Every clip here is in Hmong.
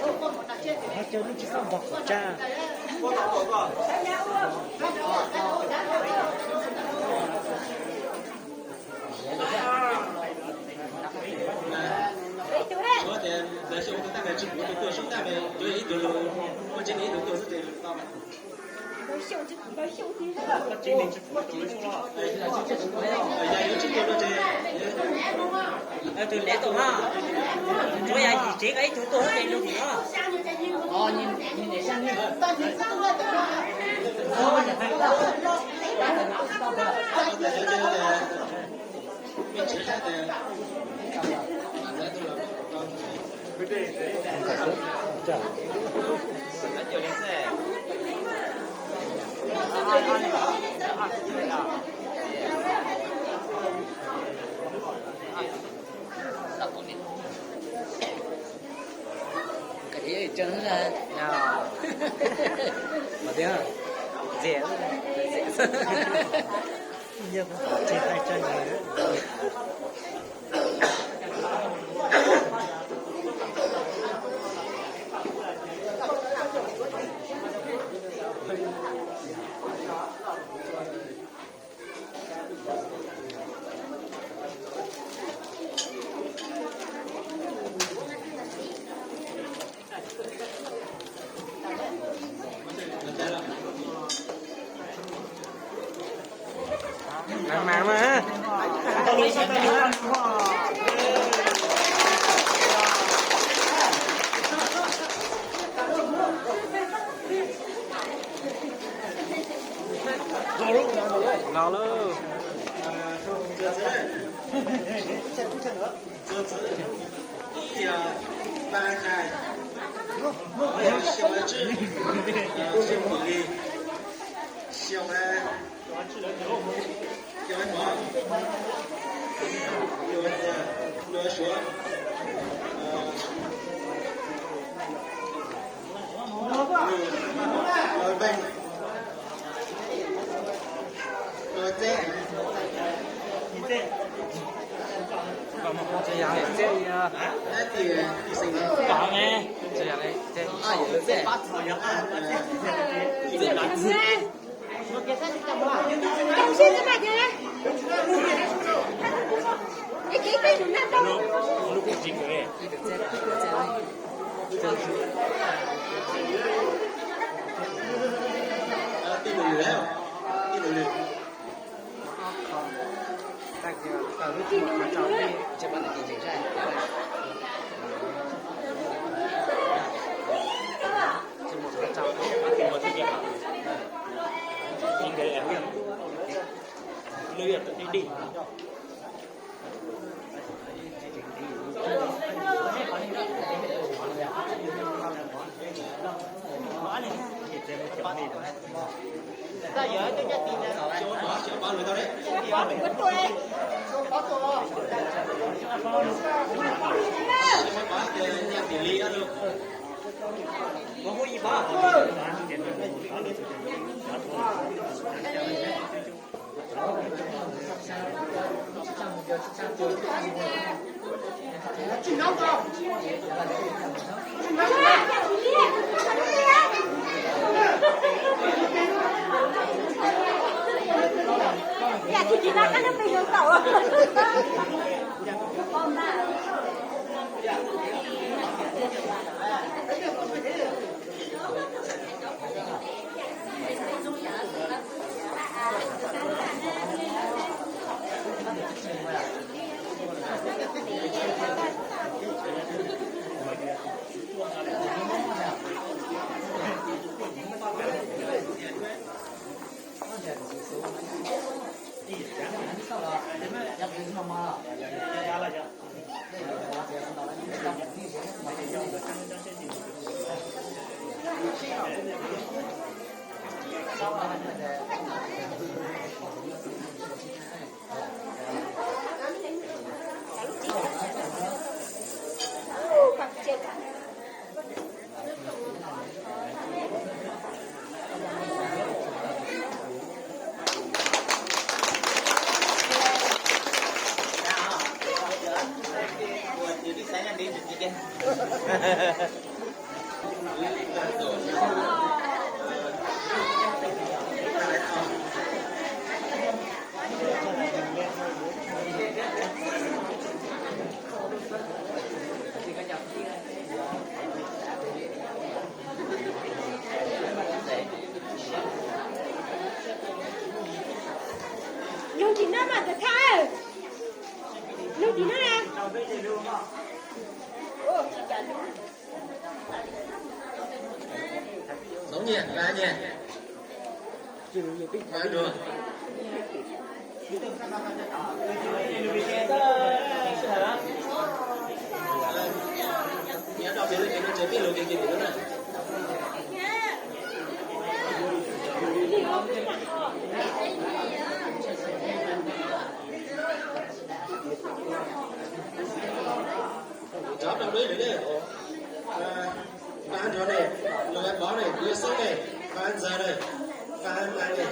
Ho caw lub tsis txhob npog qhov tsag. Ib tug ne, lawv xyoo tus tag mas tsis puv tus tuaj xyoo tag mas yuav ib tug, muaj tseeb ib tug tuaj xwb ces tau. Tus lev tau na, tsuav yam yim tsev ko ib tug tuaj xwb ces lug tim no. Los lawm. Ib, ba, xyoo, xyoo, xyoo, Nug tim no mas tus thawj, nug tim no na. Nyiaj, nyiaj. Cov rau lwm lwm ne, Paj Nruag ne, Lug Pov ne, Kuv Xoob ne, Paj Ntxawg ne, Paj Nqaij ne,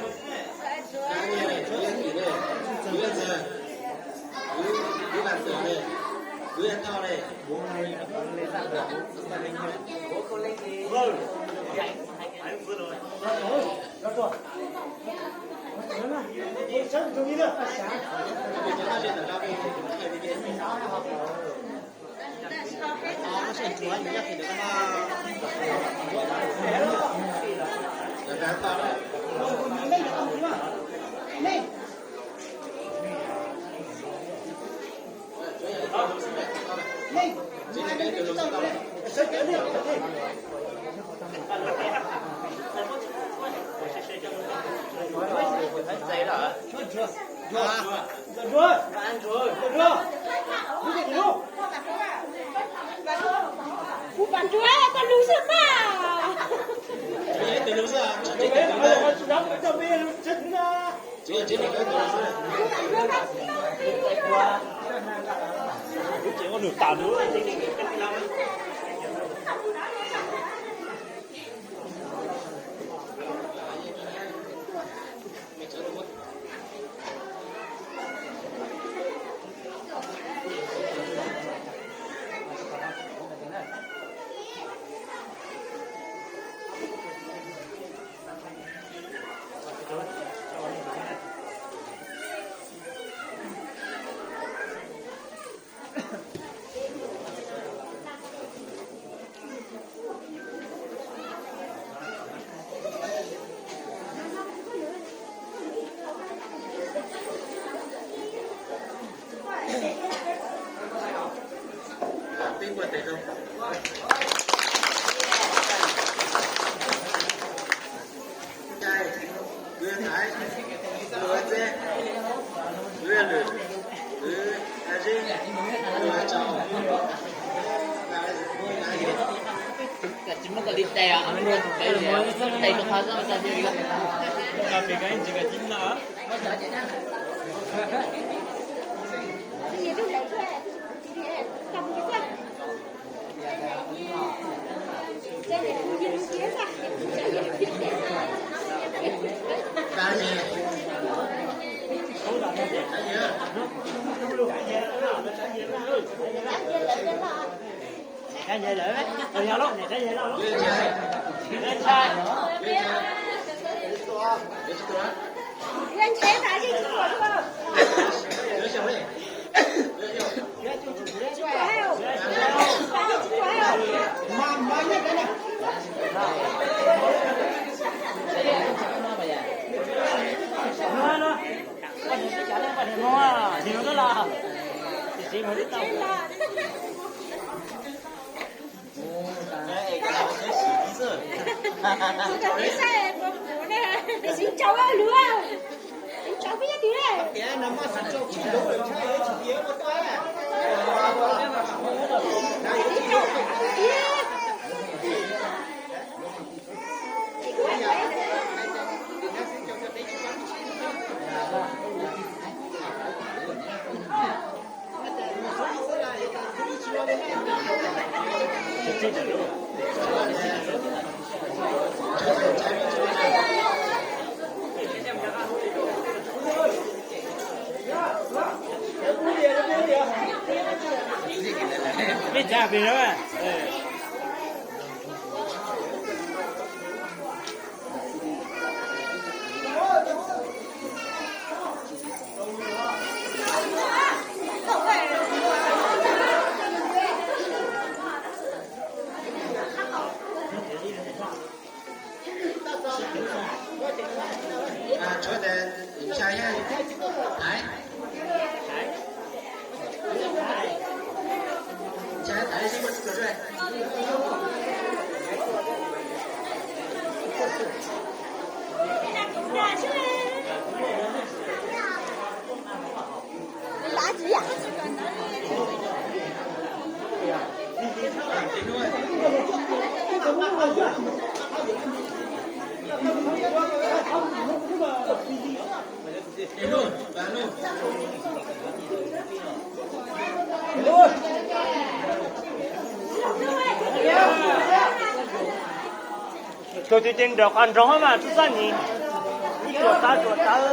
Paj Nyiaj ne, Kuv Yaj Kim ne, Kuv Yaj Ntxawg, Kuv Vam Tuam ne, Kuv Yaj Thoj ne. Kuv Vam Nruag, koj lug xwb mas. Tsis muaj koj li tes, tes rau qhov txog tag li. Tus twg ces nrawm qhov nroog mas tub xab nis, ib tsuam tab tsuam tawv.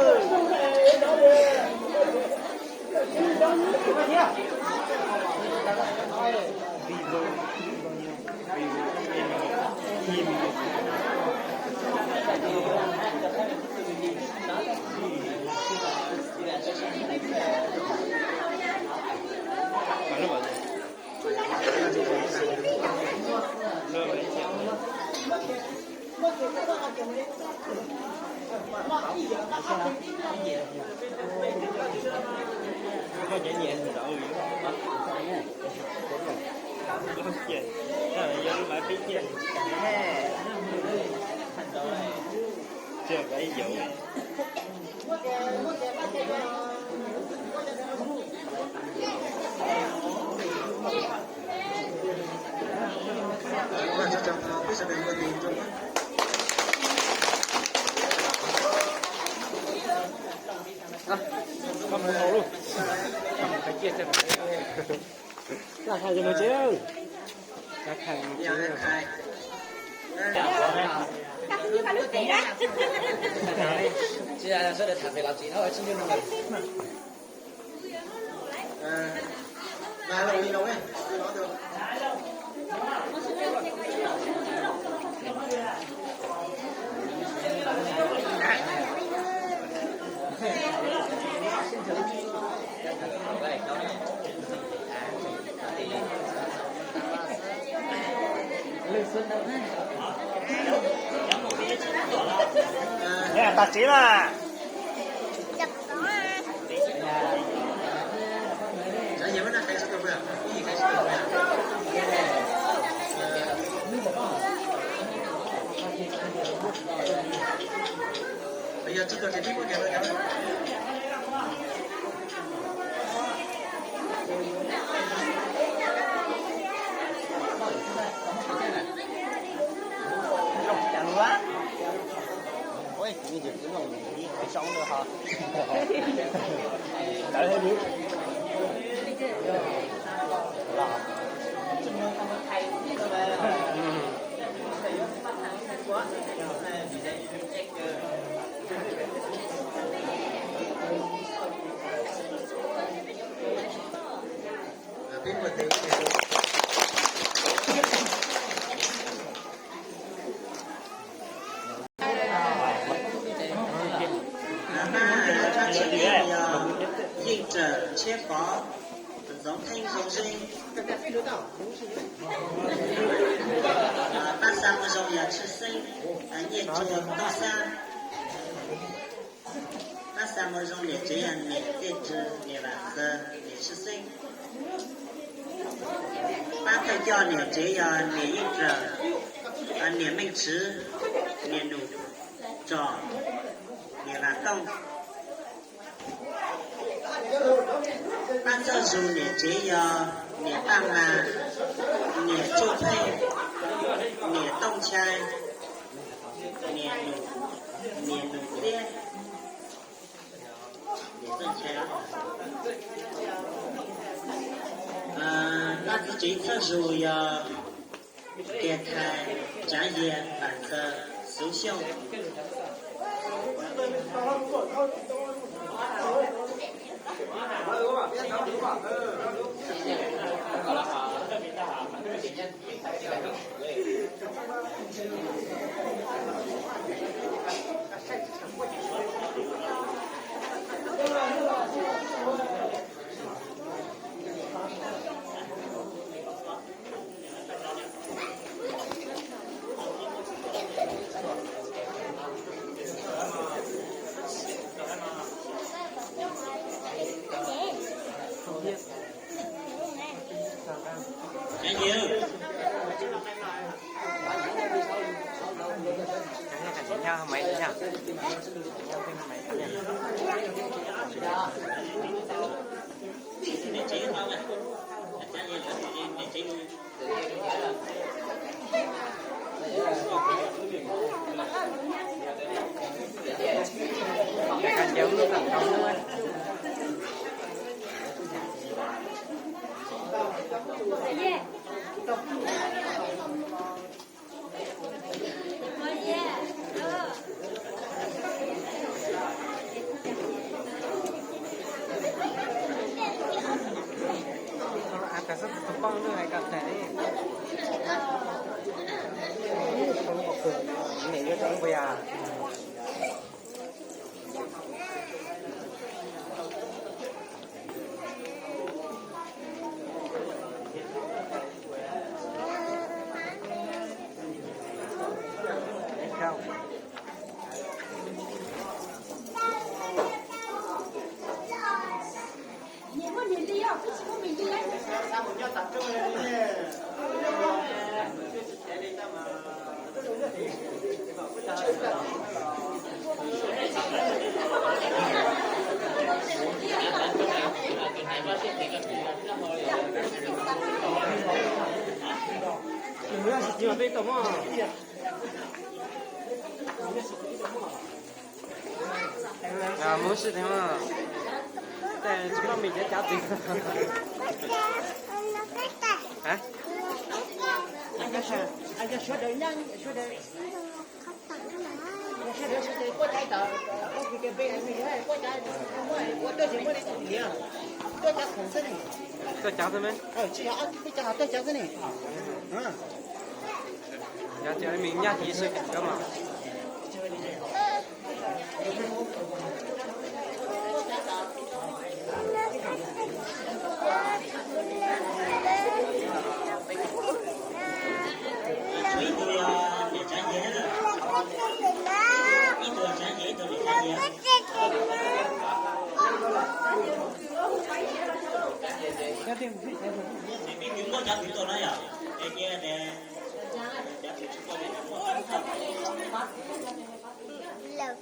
Tam sim mas. Yeej Trawm Tshiab Pov, Ntxoov Theej Zoo Zeej. Pab xa moo zoo yog Tshwj Xeeb, Nyiaj Tsua Toj Xab. Pab xa moo zoo niam tsev yog niam Tej Tsw, niam Vam Xaw, niam Tshwj Xeeb. Pab thawj coj niam tsev yog niam Yeej Trawm, niam Meej Tshwv, niam Num Tsom, niam Vam Tooj. Pab txawj zus niam tsev yog niam Paj Mas, niam Tsuj Pheej, niam Tooj Nchai, niam Num, niam Num Liab. Pab txiv tsev txawj zus yog Tias Thais, Tsav Yias, Vam Xaw, Xuv Xyooj. Mus sib teev mas, tej tsis pom me cov cav twg. Tuaj cav xwb me. Yog tias me nyuam ces sib kawm mas. Lawv,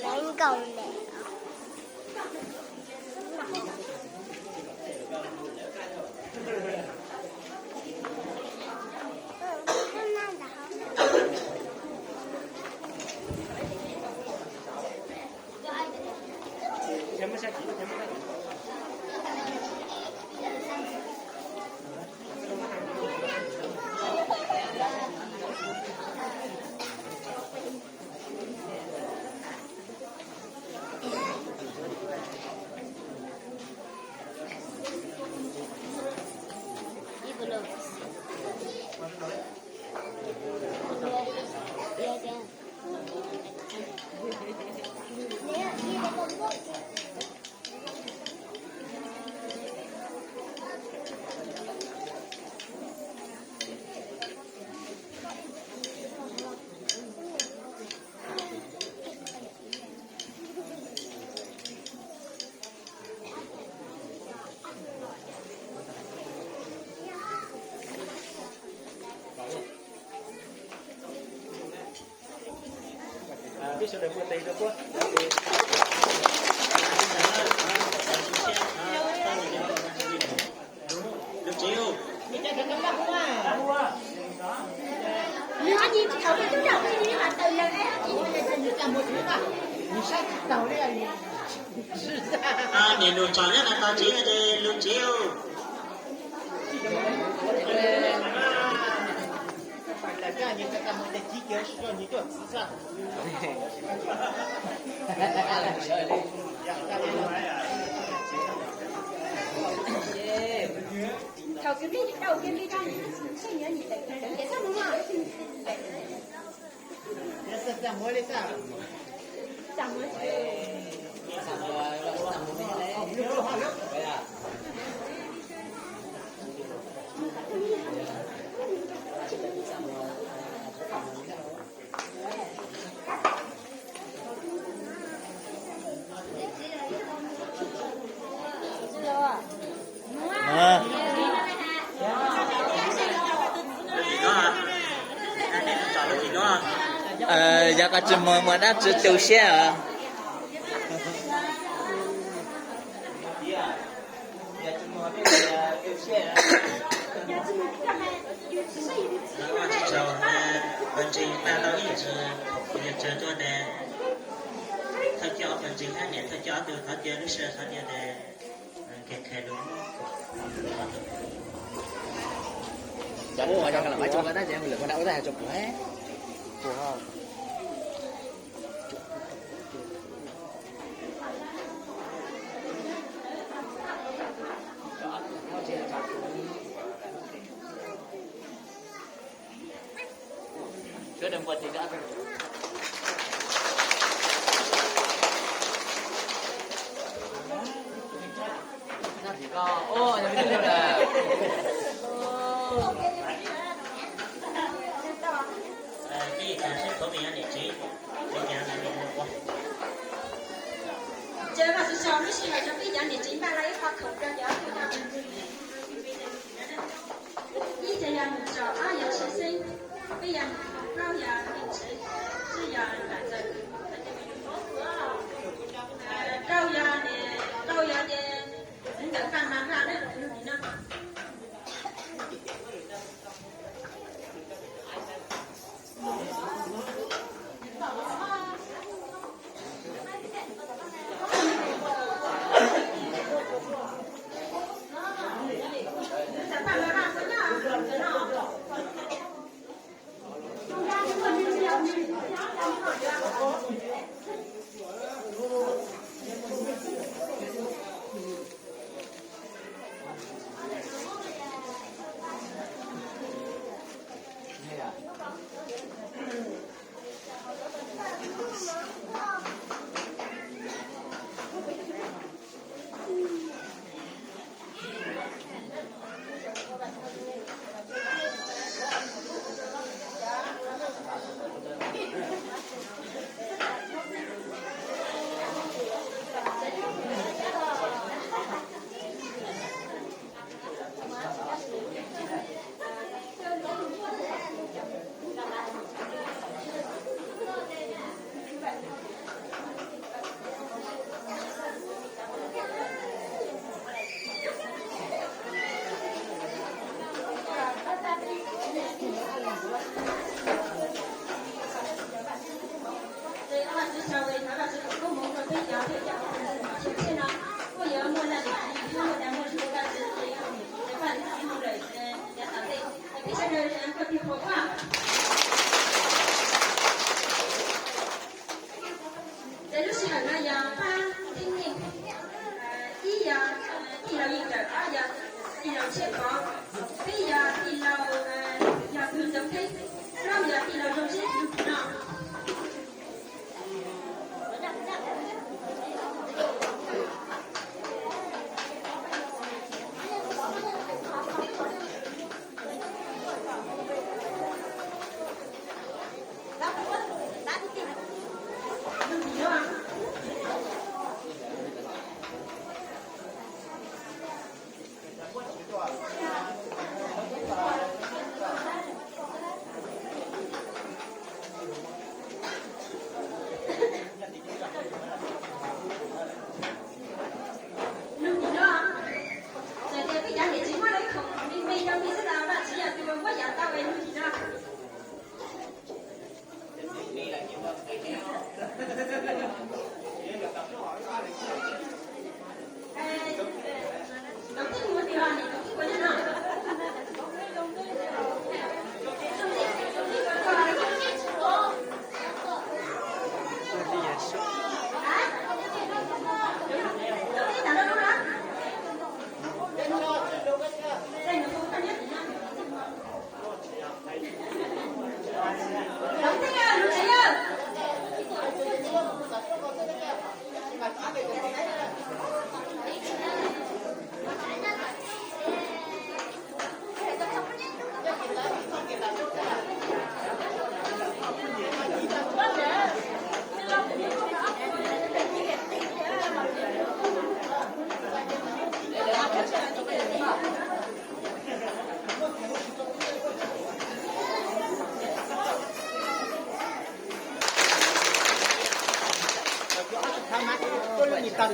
lawv nkaus lawm. Niam lus tsom nyob no tau tsev no ces lus tsev. Yog koj tsis mus, muaj dab tsi tu siab os? Ua tsis tsaug, qhov ntseeg paj tau ib yam, yog tsaug tuaj tes, thawj coj qhov ntseeg hab niam thawj coj ob tug qhov tias lub sij hawm qhov tias tes, nkag kha lub. Ces vaj xwv xyoo lub sij hawm yog peb cov niam tsev npaj los ib qho khoom rau cov ib ces yog mus tsom, ob yog tshwj xeeb, peb yog mus, plaub yog niam tsev, tsib yog lam txawm, rau yog, rau yog ces ntawm faj mas vaj na, lub nim no. Ces lub sij hawm no yog pab teeb meem, ib yog tij laug Yeej Rawm, ob yog tij laug Tshiab Pov, peb yog tij laug, yog Kws Ntxoov Theeb, plaub yog tij laug Zoo Zeb no.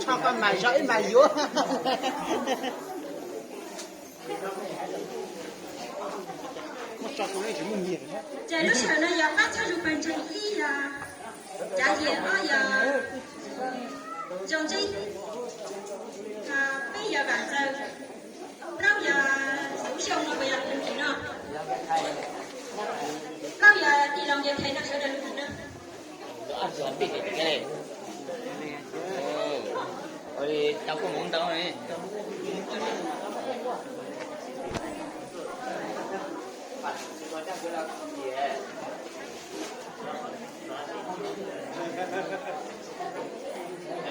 Tshaj koj mas zov ib mas yuav. Ces lub sij hawm no yog pab txhawb zug pawg ntseeg, ib yog Cav Yias, ob yog Zoo Ntsib, peb yog Vam Ntxawg, plaub yog Xub Xyooj no puas yog lus tim no, plaub yog tij laug Nkias Thais no sawv daws lus tim no.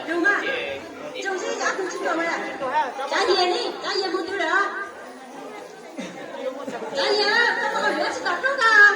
Zoo mas, Zoo Ntsib ob tug tsis tau lawm. Cav Yias ne, Cav Yias mus twg lawm? Cav Yias, koj mus hauj lwm tsis tau rub tag.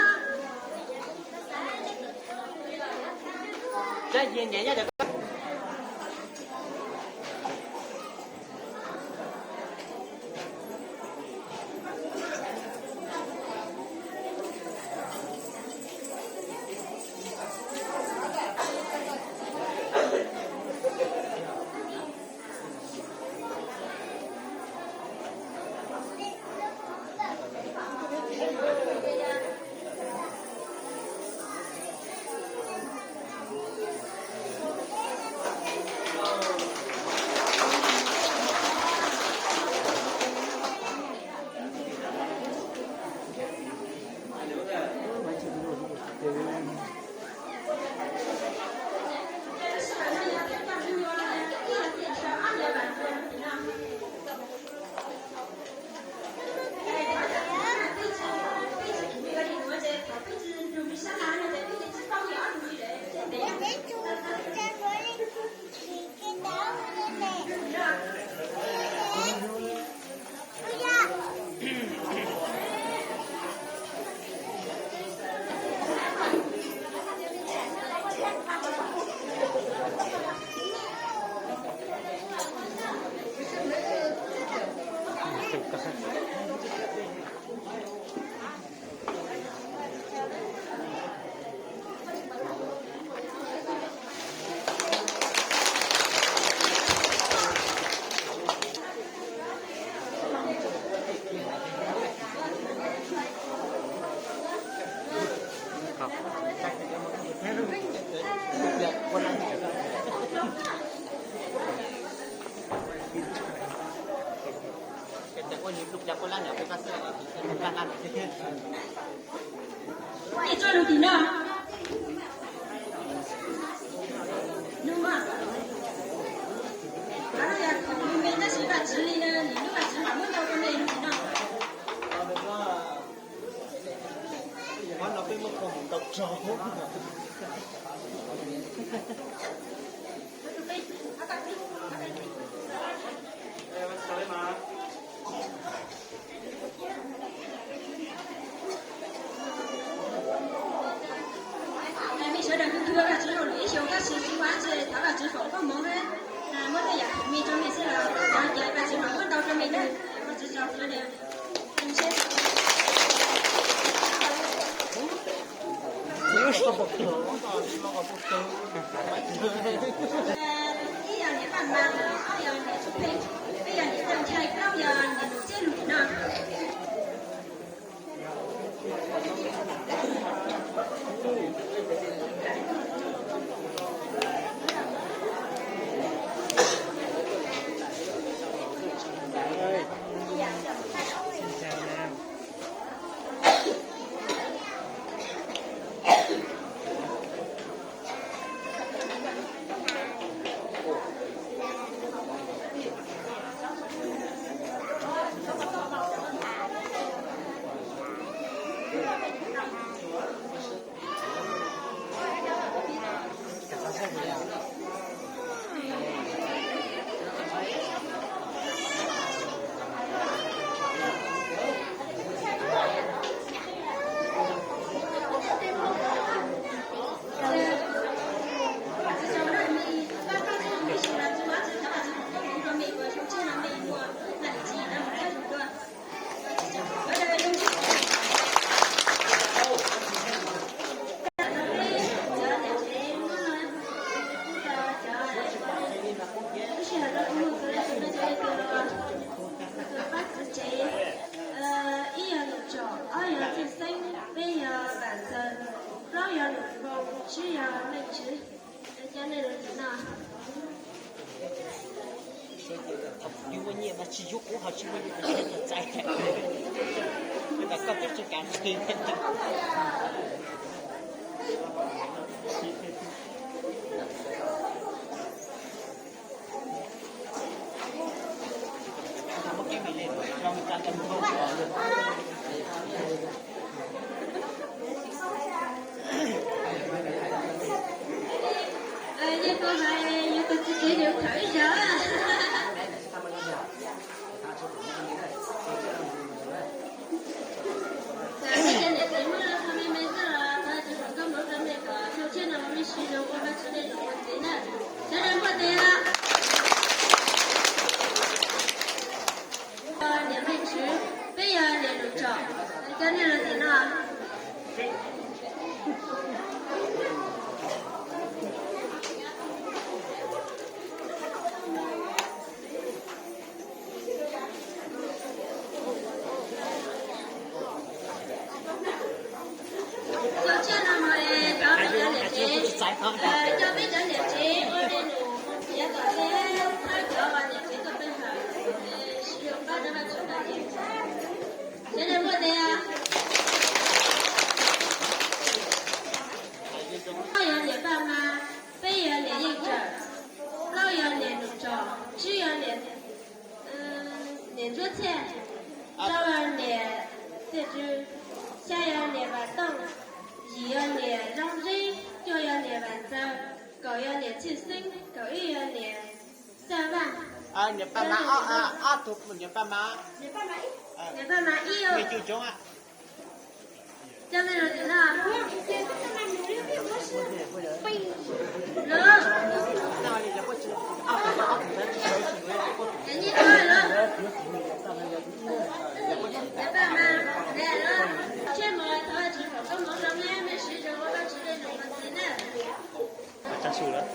Ej, tso lus tim no. Nug mas. Qhov no yog me tab sis Vaj Tswv li no, nim no Vaj Tswv mam muab tau rau me lus tim no. Mej sawv daws kuj thwj Vaj Tswv hauj lwm ib xyoos, tab sis tsis muaj dab tsi, thov Vaj Tswv foom koob hmoov thiab muab tej yam khoom me rau mej xwb los cov ces Vaj Tswv mam muab ntau rau mej na. Vaj Tswv tsaug sawv daws. Ib yog niam Paj Mas, ob yog niam Txuj Pheej, peb yog niam Txawj Nchai, plaub yog niam Nus Txeb lug tim no. Yus ua nyiaj mas tsis yuav kuv ho tsis ua nyiaj txais. Koj twb tsis kam qhia. Nyiaj koj hais yuav tus txiv tsev yuav khawm ib zaug. Txawm peb cov niam txiv muaj lub qhov me me xwb los thov tsis pom koj hmoob rau mej kom xyoo tshiab no mej siv zog ua Vajtswv tej lus ua txiv na. Sawv daws npuaj tes os. Niam Meej Tswv, peb yog niam Lus Tsom, cov niag los tim no. Xyoo tshiab no mus es thov peb cov niam tsev, coj peb cov niam tsev ua dej num mus txiav kom txheb thaib cov uas niam tsev tuaj pe hawm, siv zog pab rau Vajtswv tau tiag. Sawv daws npuaj tes. Ob yog niam Paj Ma, peb yog niam Yeej Tsawm, plaub yog niam Num Tsom, tsib yog niam, niam Ntsuab Txhiaj, rau yog niam Txiaj Tsw, xya yog niam Vam Tooj, yim yog niam Zoo Zeb, cuaj yog niam Vam Ntxawg, kaum yog niam Txhiaj Xeeb, kaum ib yog niam Txaj Vaj. Niam Paj Ma, ob tug niam Paj Ma, niam Paj Ma ib, coj mej lug tim no. Niam Paj Ma, tshiab mus thov Vajtswv foom koob hmoov rau mej, mej siv zog ua Vajtswv tej lus ua txiv na. Sawv daws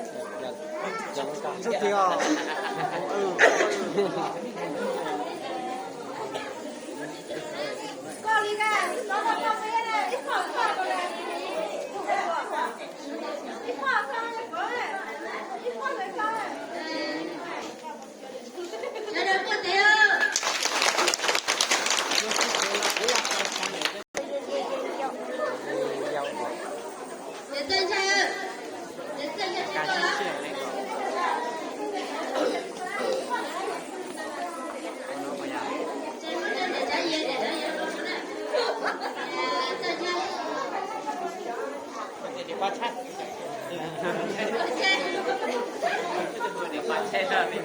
npuaj tes.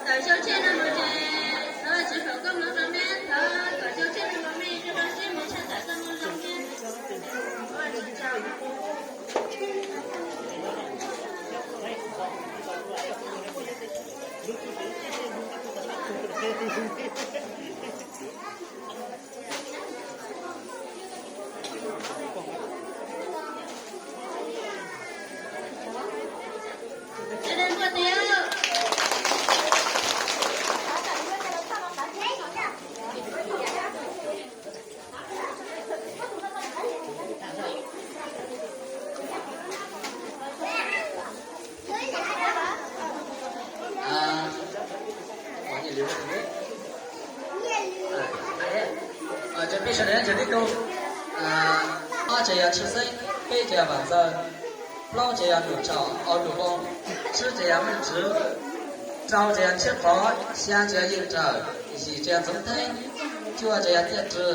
Tawm xyoo tshiab no mus ces thov Vajtswv foom koob hmoov rau mej, thov kom xyoo tshiab no mus mej rau rau siab mus tshaj tawm txoj moo zoo thiab. Ces peb sawv daws nyob ntawm tib tug, ob ces yog Tshwj Xeeb, peb ces yog Vam Ntxawg, plaub ces yog Num Tsom, au Num Poo, tsib ces yog Meej Tswv, rau ces yog Tshiab Pov, xya ces yog Yeej Rawm, yim ces yog Ntxoov Theeb, cuaj ces yog Txiaj Tsw,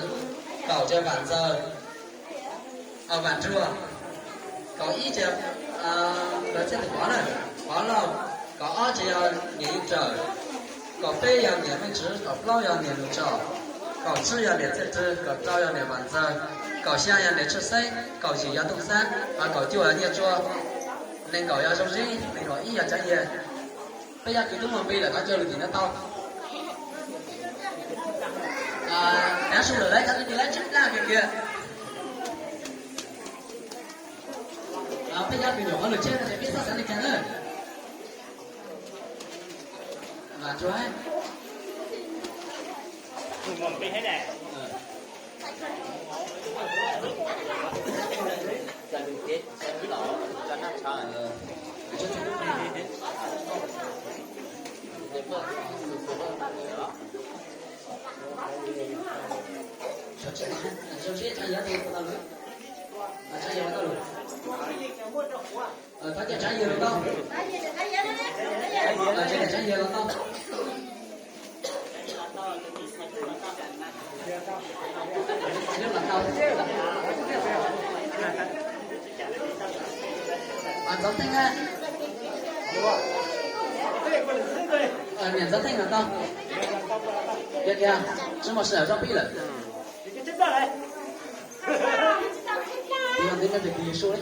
kaum ces yog Vam Ntxawg, Vam Ntsuag, kaum ib ces yog Pov na, Pov Lauj, kaum ob ces yog niam Yeej Rawm, kaum peb yog niam Meej Tswv, kaum plaub yog niam Num Tsom, kaum tsib yog niam Txiaj Tsw, kaum rau yog niam Vam Ntxawg, kaum xya yog niam Tshwj Xeeb, kaum yim yog Tooj Xab, kaum cuaj yog Nyiaj Tsua, nees nkaum yog Zoo Zeb, nees nkaum ib yog Tsav Yias. Peb yaj kwv tub muaj npe lawm, thov coj lug tim no tau. Nab su lawm, lawv cov kwv lawv tsib daj kiag kiag. Peb yaj kwv nyuam qhuav lug tsheb no ces peb xob xav li cas na. Vam Ntsuag. Thov caw tsab yig los tau. Thov caw tsab yig los tau. Ntxoov Theej na. Niam Ntxoov Theej los tau. Tiag tiag, tsis muaj sij hawm zoj pib lawm. Tiv no tiv no tes kis su li.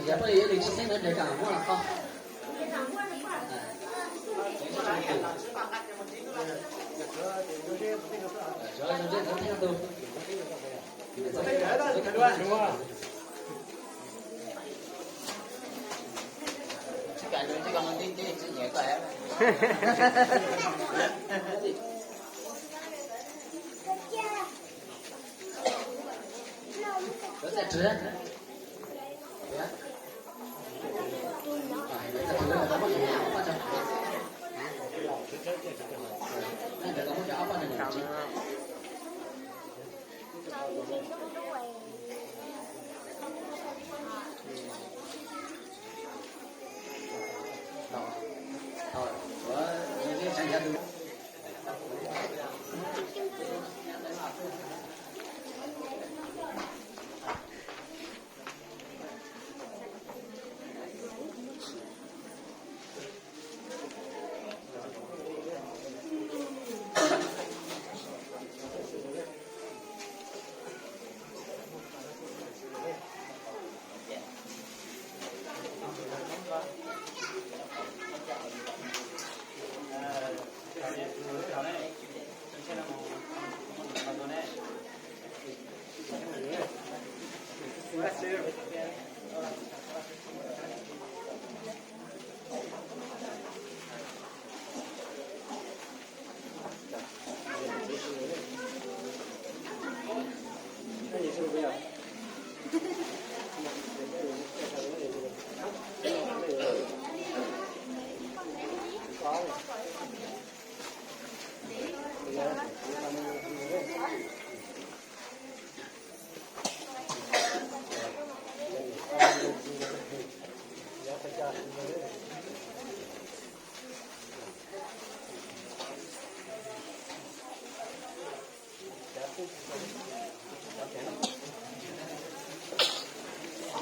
Yav poj niam ib leeg tsis xeeb na, tes kam muab los tau.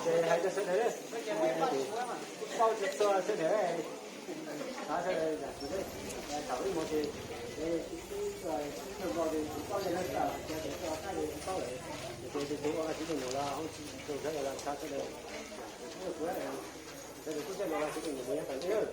Ces hais rau sawv daws, paub txhua sawv daws, thov sawv daws zam txim, thaum ib hmo ces tsis paub tej no, cov tsis tau qab ces tsis paub lawm, ces tus ua tsis tau num los hauv tsis tau sawv daws los thov sawv daws, sawv daws kuj coj los tsis tau num mus nyob tom ntej.